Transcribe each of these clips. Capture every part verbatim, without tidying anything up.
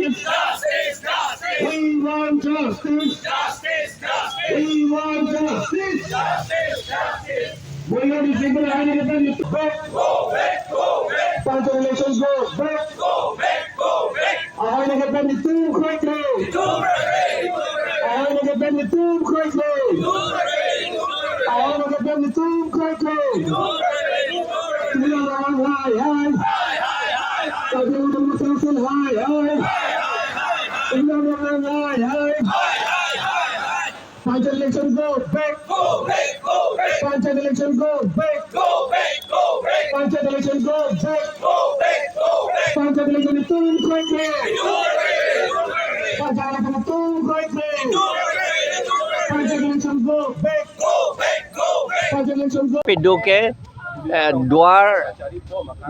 Justice, justice. We want justice. Justice, justice. We want justice. Justice, justice. Boyo di sibuk lagi di depan di back. Go back, go back. Panchayat elections go back. Go back, go back. Ahai na depan di tum koi koi. Tum koi koi, tum koi koi. Ahai na depan di tum koi koi. Tum koi koi, tum koi koi. Ahai na depan di tum koi koi. Tum koi koi, tum koi koi. Tum koi koi. Hai, hai. Hai, hai, hai, hai. Karbi Anglong Council, hai, hai. Hai, hai, hai, hai. Karbi Anglong, hai, hai. Hai, hai, hai, hai. Panchayat election go back. Go back, go back. Panchayat election go back. Go back, go back. Panchayat election go back. Go back, go back. Panchayat election tum koi koi. Tum koi koi. Panchayat election tum koi koi. Tum koi koi. Panchayat election go back. Go back, go back. Panchayat election go. Pedo ke, eh, Duar,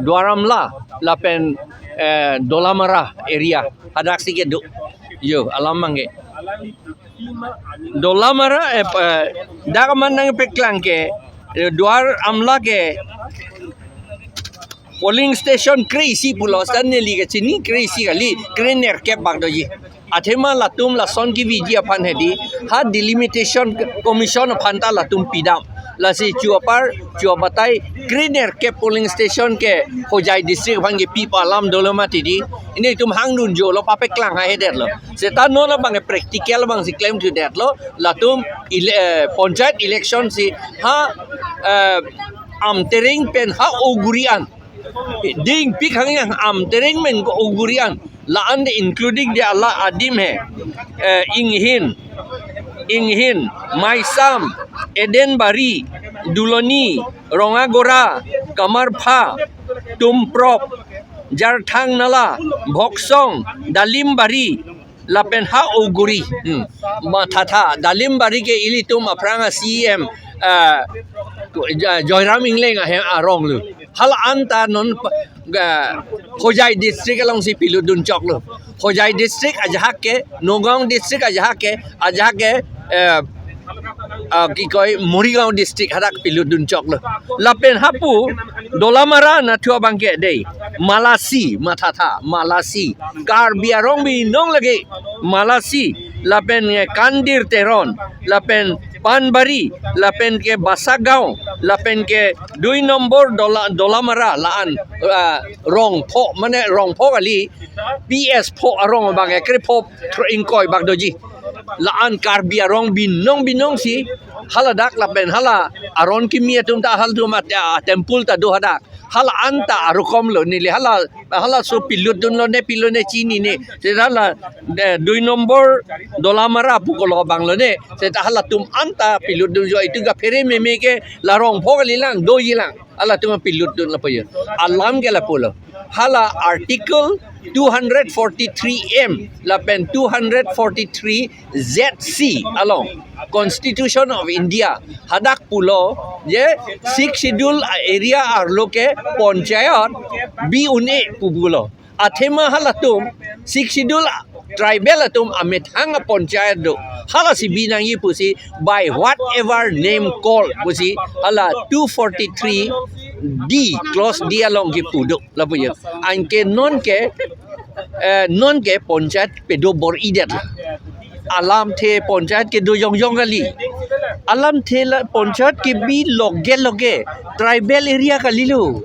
Duar Amla lapen, eh, Dolamara area hadak si kedo. Yo, alam abang ke. Dolamara, eh, pa-, dak aman nangpeklang ke, eh, Duar Amla ke polling station kre-isi pulo, suddenly kechini kre-isi kali, krenerkep bak doji. Athema latum lason keviji aphan hedi, ha delimitation commission aphan ta latum pidam. Lasi chu apar, chu abatai, krenerkep polling station ke Hojai district aphan kepi pu alam dolo mati di. Ilitum hangdun jolo, papeklang ha hedetlo. Seta non abang ke practical abang si klemthu detlo. Latum ele-, eh, panchayat election si ha, eh, Amtereng pen ha Oguri an. Dingpik hang yang Amtereng pen Oguri an. La-an de including de ala adim he. Eh, Inghin. Inghin, Maisam, Edenbari, Duloni, Rongagora, Kamarpha, Tumprok, Jarthang Nala, Bhoksong, Dalimbari, lapen ha Oguri. Hmm. Mathatha, Dalimbari ke ilitum aphrang a-C E M, ah, Jo-, Joyram Engleng ahem arong lo. Hala-an ta non pa-, ga, Hojai district along si pilutdun choklo. Hojai district ajahak ke, Nagaon district ajahak ke, ajahak ke, eh, ah, kikoi Morigaon district hadak pilutdun choklo. Lapen hapu Dolamara nathu abang ke dei. Malasi, mathatha, Malasi. Karbi arong binong lake. Malasi, lapen, eh, Kandir Teron, lapen Panbari, lapen ke Basagaon, lapen ke dui nombor Dola-, Dolamara la-an, ah, Rongpho, mane Rongpho kali, P S Pho arong abang ke krepho thro ingkoi bak doji. La-an Karbi arong binong binong si, haladak lapen hala aron kimi atum ta halatum at-, ah, temple ta do hadak. Hala-an ta arukom lo neli hala, halaso pilutdunlo ne pilo ne chinine. Seta la, eh, dui nombor Dolamara pu kolo abang lo ne. Seta halatum anta pilutdun jo itum kaphere meme ke la Rongpho kalilang, dojilang. Halatum pilutdun lapu yo. Alam ke lapulo. Hala Article two hundred forty-three M lapen two hundred forty-three Z C along Constitution of India hadak pulo je Sixth Schedule area arlo ke panchayat bi un-e pu pulo. Athema halatum Sixth Schedule tribal atum amethang a-panchayat do. Halasi bi nangji pusi by whatever name called pusi hala two forty-three D, clause D along kipu do. Lapu yo. Anke non ke, eh, non ke panchayat pedo bor-idet. Alamthe panchayat kedo jongjong kali. Alamthe la panchayat kebi loge loge. Tribal area kalilo.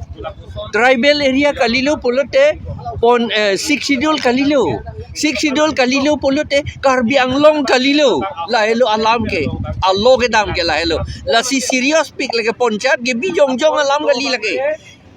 Tribal area kalilo pulote pon, eh, Sixth Schedule kalilo. Sixth Schedule kalilo pulote Karbi Anglong kalilo. Lahelo alam ke. Alo kedam ke lahelo. Lasi serious pik lake panchayat kebi jongjong alam kali lake.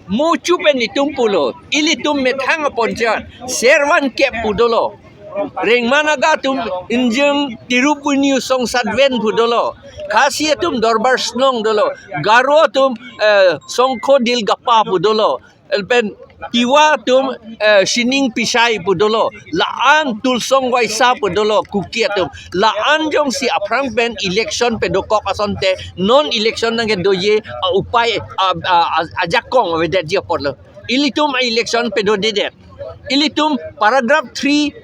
Mochu pen itum pulo, ilitum methang a-panchayat, Servan kep pu dolo. Rengma Naga atum injeng Tirup Unyu Songsat Ven pu dolo. Khasi atum Dorbar Snong dolo. Garo atum, eh, Songkho Dilgapa pu dolo. Lapen Tiwa atum, eh, Sining Pisai pu dolo. La-an Tulsong Waisa pu dolo, Kuki atum. La-an jongsi aphrang pen election pedokok asonte, non election nangkedoji a-upai a, a, a, ajakong avedetji apotlo. Ilitum a-election pedodedet. Ilitum paragraph three,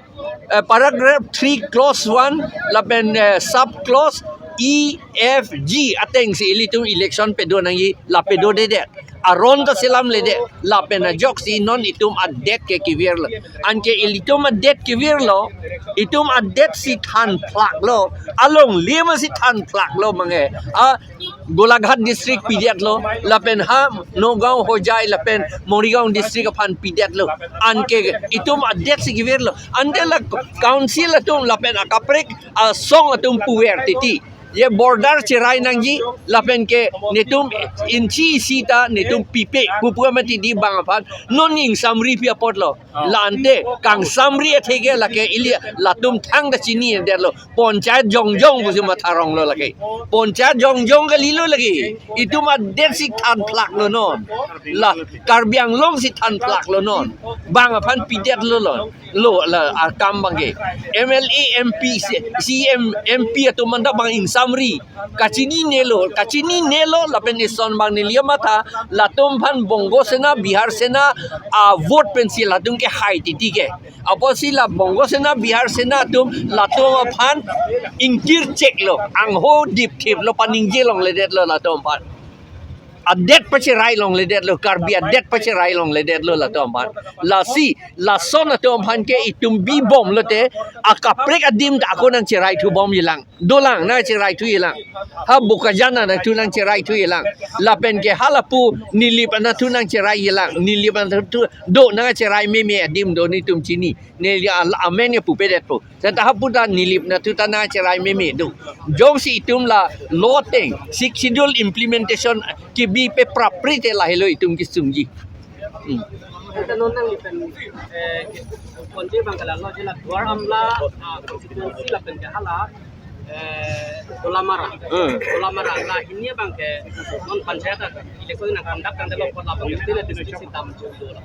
eh, paragraph three clause one lapen, eh, sub clause E, F, G ateng si ilitum election pedo nangji la pedodedet. aron ta selamledet, lapen ajoksi non itum adet ke kevirlo. Anke ilitum adet kevirlo, itum adet si thanphlaklo, alongle masi thanphlaklo mange. A Golaghat district pidetlo, lapen ha Nagaon, Hojai, lapen Morigaon district aphan pidetlo. Anke itum adet si kevirlo. Ante la council atum lapen akaprek asong atum puver titi. Ye border cherai nangji, lapen ke netum inchi isi ta netum pipe, pupu amat idi bang aphan, non ingsamri pi apotlo. La ante kangsamri atheke lake ili latum thangta chinidetlo. Panchayat jongjong pusi matha ronglo lake. Panchayat jongjong kalilo lake. Itum adet si thanphlaklo non. La Karbi Anglong si thanphlaklo non. Bang aphan pidetlo lo. Lo la akam abangke. M L A, M P, C-, C M, M P atum anta bang ingsamri. Kachinine lo, kachinine lo, lapen ison bang neli amatha, latum aphan Bongo Sena, Bihar Sena, a vote pensi latum kehai titi ke. Apotsi la Bongo Sena, Bihar Sena atum, latum aphan ingkircheklo, angho dipthiplo, paningje longledetlo latum aphan. Adet pacherai longledetlo, Karbi adet pacherai longledetlo latum aphan. Lasi, lason atum aphan ke itum bibomlote, akaprek adim ta ako nangcherai thubom jilang. Dolang nangcherai thujilang. Ha Bokajan anatthu nangcherai thujilang. Lapen ke ha lapu Nilip anatthu nangcherai jilang. Nilip anatthu do nangcherai meme adim do netum chini. Neli al-, amen ya pupedetpo. Seta hapu ta Nilip anatthu ta nangcherai meme do. Jongsi itum la law ateng, Sixth Schedule implementation kebi pe prapri te lahelo itum kesungji. Hmm. Ante non nanglipen, eh, konje abang ke la lo je la Duar Amla, ah, constituency lapen ke hala, eh, Dolamara. Hmm. Dolamara la hini abang ke non panchayat election nangkonduk tangte lo apot la abang ke state district si damjuilo la.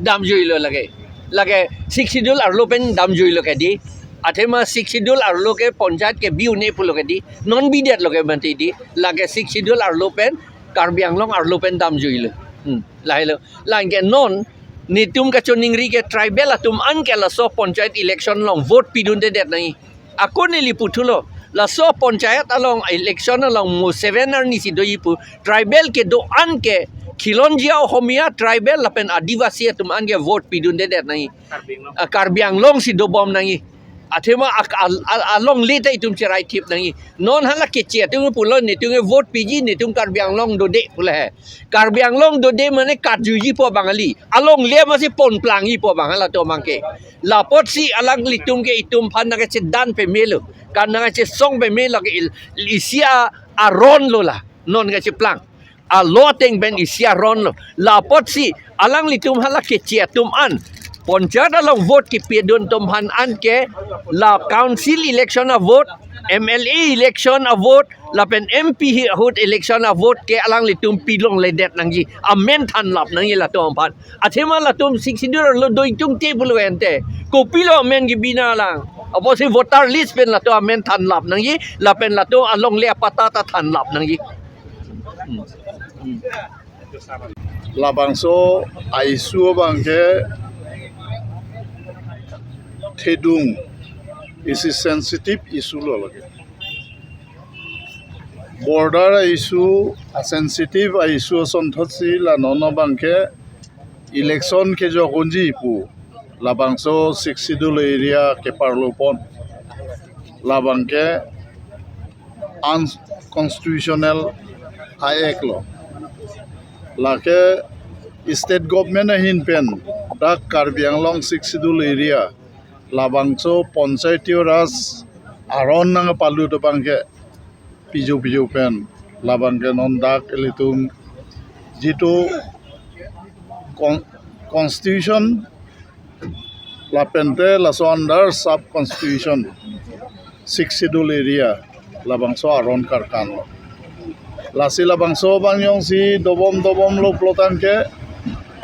Damjuilo lake. Lake Sixth Schedule arlo pen damjuilo ke di. Athema Sixth Schedule arlo ke panchayat kebi un-e pulo ke di. Non bidetlo ke mati di. Lake Sixth Schedule arlo pen Karbi Anglong arlo pen damjuilo. Hmm. Lahelo. Lake non netum kachiningri ke tribal atum an ke laso panchayat election along vote pidundedet nangji. Ako neli puthulo. Laso panchayat along election along mo seven arni si doji pu. Tribal kedo an ke Khilonjia, Ohomia, tribal lapen Adivasi atum an ke vote pidundedet nangji. Karbi Anglong. Ah, Karbi Anglong si dobom nangji. Athema ak-, al-, al-, alongle ta itum cherai thip nangji. Non hala Keche atum pulo netum ke vote piji netum Karbi Anglong dode pulo he. Karbi Anglong dode mane katjuji pu abang kali. Alongle masi ponplangji pu abang halatum abang ke. Lapotsi alanglitum ke itum aphan nangkachedan pemelo. Kan nangkachesong pemelo ke il-, isi a-, aron lo la. Non kacheplang. A law ateng pen isi aron lo. Lapotsi alanglitum hala Keche atum an panchayat along vote kepidun atum aphan an ke la council election a vote, M L A election a vote, lapen M P hi ahut election a vote ke alanglitum pilongledet nangji. Amen thanlap nangji latum aphan. Athema latum Sixth Schedule arlo do ingtungte pulo ante. Kopilo amen kebi nang alang. Apotsi voter list pen latum amen thanlap nangji. Lapen latum alongle apatta ta thanlap nangji. Hmm. Hmm. Labangso a-issue abang ke thedung isi sensitive issue lo lake. Border a-issue, a-sensitive a-issue asonthotsi la non abang ke election kejok unji pu labangso Sixth Schedule area keparlo pon. Labang ke unconstitutional a-act lo. Lake state government ahin pen dak Karbi Anglong Sixth Schedule area labangso Panchayati Raj aron nangpalut abang ke piju piju pen labang ke non dak ilitum jitu con-, constitution lapente laso under sub constitution Sixth Schedule area labangso aron karkan lo. Lasi labangso abang jongsi dobom dobomlo pulo tangte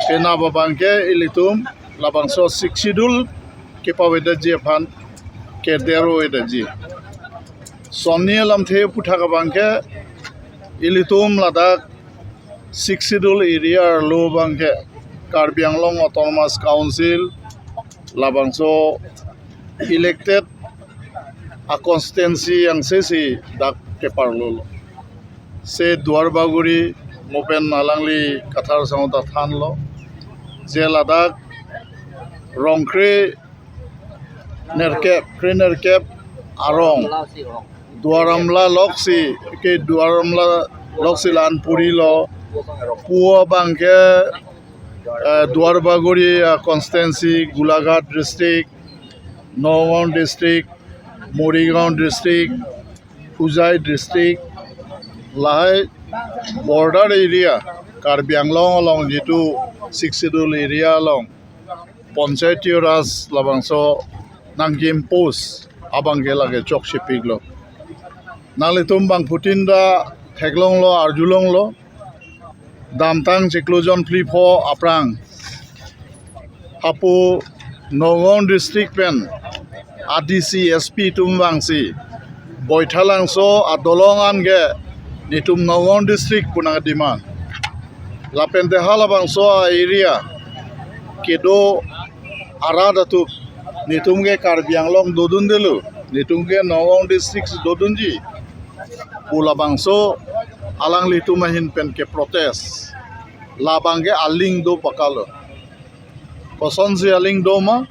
penap abang ke ilitum labangso Sixth Schedule kepavedetji aphan kedero-edetji. Sonni alamthe aputhak abang ke ilitum ladak Sixth Schedule area arlo abang ke Karbi Anglong Autonomous Council labangso elected a-constituency angse si dak keparlo lo. Se Duar Bagori, Mo pen alangli kathar sang ta thanlo. Je ladak rong kre nerkep, kre nerkep arong Duar Amla loksi, ke Duar Amla loksi la-an purilo. Pu abang ke, eh, Duar Bagori, eh, constituency, Golaghat district, Nagaon district, Morigaon district, Hojai district, lahai border area, Karbi Anglong along jitu Sixth Schedule area along Panchayati Raj labangso nangji-impose abang ke lake chokchepiklo. Nanglitum bangphutin ta theklonglo, arjulonglo. Damtang chiklo jonphli pho aphrang hapu Nagaon district pen A D C, S P atum vangsi Baithalangso adolong an ke netum Nagaon district pu nang-demand. Lapen te halabangso a-area kedo arat atum netum ke Karbi Anglong dodundelo, netum ke Nagaon district dodunji pu labangso alanglitum ahin pen ke protest. Labang ke aling do pakalo. Kosonsi aling do ma?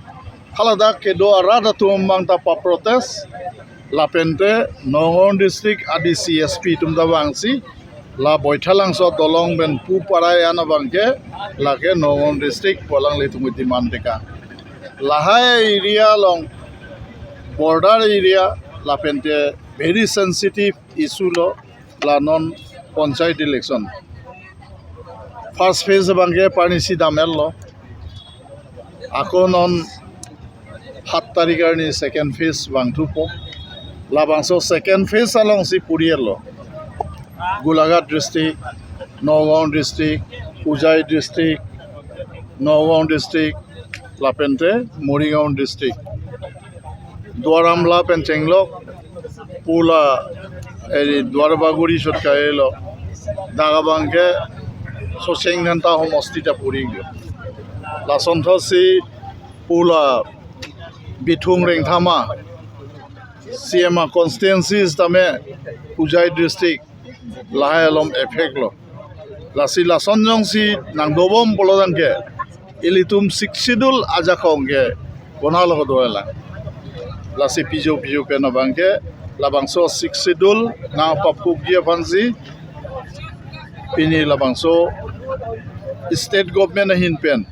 Haladak kedo arat atum abang ta pa-protest. Lapen te Nagaon district A D C, S P atum ta vangsi la Baithalangso adolong pen pu parai an abang ke lake Nagaon district pu alanglitum ke demand tekang. Lahai area along border area lapen te very sensitive issue lo la non panchayat election. First phase abang ke parnisi dam-etlo. Ako non hat tarik arni second phase vangthupo. Labangso second phase alongsi puri-etlo. Golaghat district, Nagaon district, Hojai district, Nagaon district, lapen te Morigaon district. Duar Amla pen chenglok pu la, eh, Duar Bagori chot kailo. Dak abang ke Socheng Dhenta homosti ta puri-iklo. Lason thotsi pu la Bithung Rengthama, C M a constituency tame Hojai district lahai along effect lo. Lasi lason jongsi nangdobom pulo tangte ilitum Sixth Schedule ajakong ke konatlo dolang. Lasi piju piju pen abang ke labangso Sixth Schedule nangpaphukji aphansi pini labangso state government ahin pen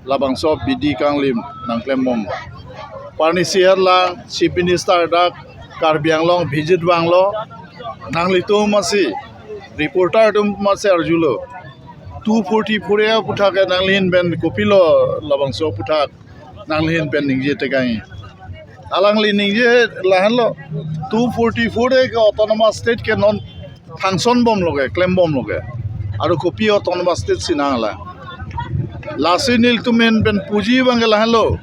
labangso bidi kanglim nangklembom. Parnisi arlang Chief Minister dak Karbi Anglong visit vanglo, nanglitum masi reporter atum masi arjulo. Two forty-four A aputhak ke nanglihin pen kopilo labangso aputhak nanglihin pen ningje tekangji. Alangli ningje lahenlo, two forty-four A ke autonomous state ke non function bomlo ke, klembomlo ke. Aru kopi autonomous state si nanglang. Lasi nelitum ahin pen puji abang ke lahenlo.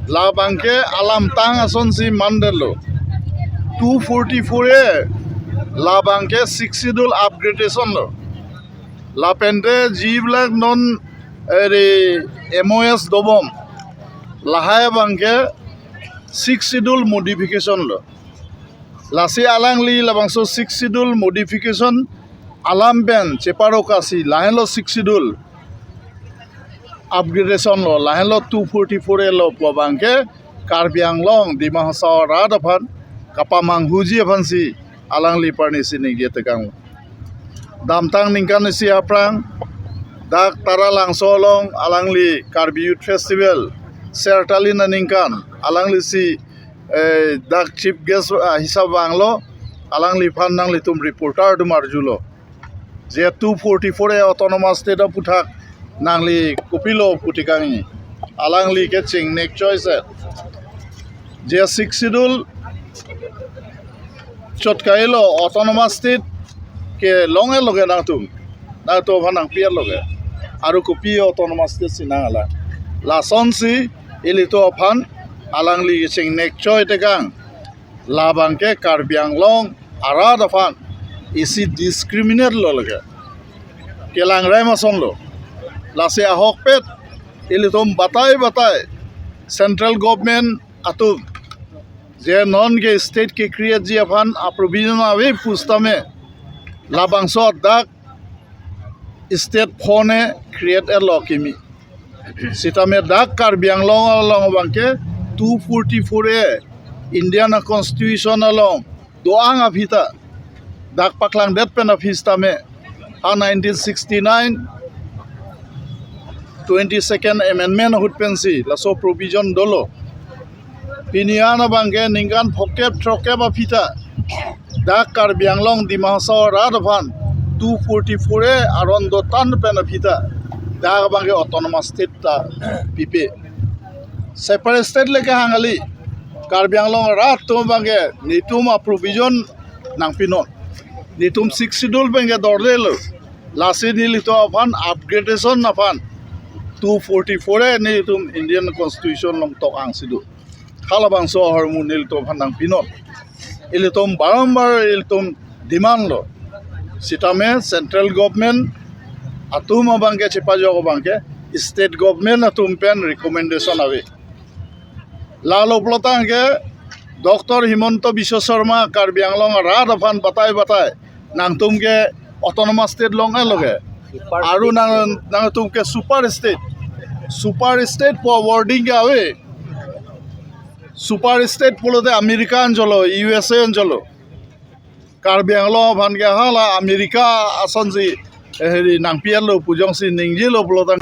Labang ke alamtang asonsi mandetlo. Two forty-four A labang ke Sixth Schedule upgradation lo. Lapen te jibilak non eri M O S dobom, lahai abang ke Sixth Schedule modification lo. Lasi alangli labangso Sixth Schedule modification alam pen cheparokasi lahenlo Sixth Schedule upgradation lo, lahenlo two forty-four A lo pu abang ke Karbi Anglong Dima Hasao arat aphan kapamanghuji aphansi alangli parnisi ningje tekang. Damtang ningkan isi aphrang dak Taralangso along alangli Karbi Youth Festival Sertalin aningkan alanglisi, eh, dak chief guest, ah, hisap vanglo, alangliphan nanglitum reporter atum arjulo. Je two forty-four A autonomous state aputhak nangli kopilo pu tekangji. Alangli ke chingnek choice. Je Sixth Schedule chot kailo autonomous state ke long-etlo ke nangtum. Nangtum aphan nangpi-etlo ke. Aru kopi autonomous state si nanglang. Lasonsi ilitum aphan alangli ke chingnek choi tekang. Labang ke Karbi Anglong arat aphan isi discriminate lo lake. Kelang rem ason lo. Lasi ahokpet ilitum batai batai central government atum je non ke state ke create ji aphan a-provision ave pusitame labangso dak state phone create etlo kimi. Sitame dak Karbi Anglong along abangke two forty-four A Indian Constitution along do-an aphi ta dak paklangdet pen aphi sitame ha nineteen sixty-nine twenty-second amendment ahut pensi laso provision dolo. Pini an abangke ningkan phokep throkep aphi ta dak Karbi Anglong Dima Hasao arat aphan two forty-four A aron dotan pen aphi ta dak abangke autonomous state ta pipe. Separate state le kehang kali. Karbi Anglong arat atum abangke netum aprovision nangpinon. Netum Sixth Schedule pen ke dordelo. Lasi nelitum aphan upgradation aphan two forty-four A netum Indian Constitution along tok-an si do. Halabangso ahormu nelitum aphan nangpinon. Ilitum barambar ilitum demand lo. Sitame central government atum abangke chepajok abangke state government atum pen recommendation ave. Lalo pulotangte Doctor Himanta Biswa Sarma Karbi Anglong arat aphan batai batai nangtum ke autonomous state long-etlo ke. Aru nang nangtum ke super state. Super state pu wording ke ave. Super state pulote America anchotlo, U S A anchotlo. Karbi Anglong aphan ke hala America asonsi, eh, heri nangpi-etlo pu jongsi ningjelo pulotang.